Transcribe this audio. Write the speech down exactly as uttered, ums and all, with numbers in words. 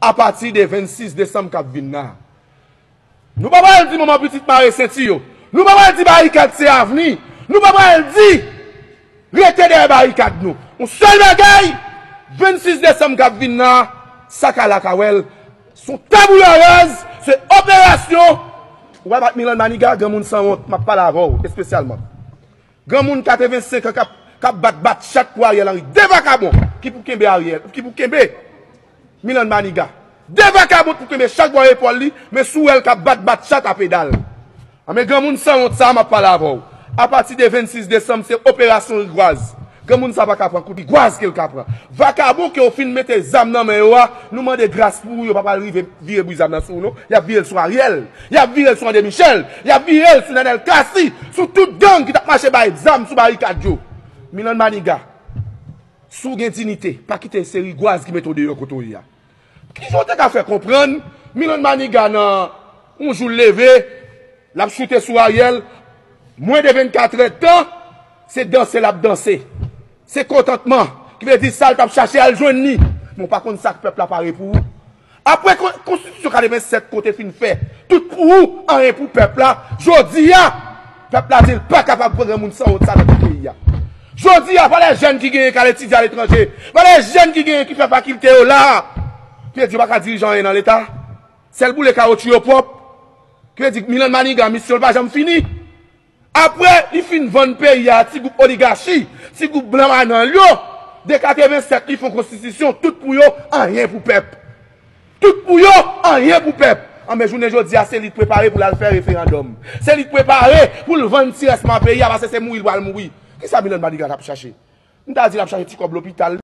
apati de vennsis desanm k ap vin la. Nou pa pral di manman pitit mare senti yo. Nou pa pral di barikad se avni. Nou pa pral di rete dèyè barikad nou. Yon sèl bagay, vennsis desanm k ap vin la, sa k a la ka wè l. Se yon tabula rasa, se operasyon. Ou wè bat Milan Maniga, granmoun sanwont, m ap pale avè w espesyalman. Granmoun katrevensenk an k ap, k ap bat bat chat pou Ariel Henry. De vakabon ki pou kenbe Ariel, ki pou kenbe Milan Maniga. De vakabon pou kenbe chat bò epòl li, men si w wè l k ap bat bat chat a pedal. A men granmoun sanwont sa a m ap pale avè w. Apati de vennsis desanm, se operasyon rigwaz. Granmoun sa a pa ka pran kout rigwaz ke l ka pran. Vakabon ke w fin mete zam nan men yo a, nou mande gras pou ou, yo pa pral rive vire bri zam nan sou ou non. Y ap vire l sou Ariel. Y ap vire l sou André Michel. Y ap vire l sou Nenel Cassy. Sou tout gang ki t ap mache bay zam sou barikad yo. Milan Maniga, si w gen diyite, pa kite se rigwaz ki mete w deyò kote w ye a. Kijan w te ka fè konprann Milan Maniga nan yon jou l leve, l ap choute sou Ariel, mwen de vennkatrè tan, se danse l ap danse. Se kontantman, ki vle di sa l t ap chache al jwenn li. Men w pa konn sa k pèp la pare pou ou. Apre kon-, konstitisyon katrevensèt kote fin fè, tout pou ou, anyen pou pèp la, jodi a, pèp la di l pa kapab pran granmoun sanwont sa nan tout peyi a. Jodi a, pa lè jèn ki genyen k al etidye aletranje, pa lè jèn ki genyen ki fè fakilte yo la, ki vle di yo pa ka dirije anyen nan Leta. Sèl boule kawotchou yo pwòp. Ki vle di Milan Maniga, misyon l pa janm fini. Apre, li fin vann peyi a, ti gwoup oligachi, ti gwoup blan banal yo, de katrevensèt, li fè yon konstitisyon, tout pou yo, anyen pou pèp. Tout pou yo, anyen pou pèp. Anben, jounen jodi a, se li k prepare pou l al fè referandòm. Se li k prepare pou l vann ti rès ma peyi a, paske se mouri l pral mouri. Kisa Milan Maniga t ap chache? M ta di l ap chache ti kòb lopital.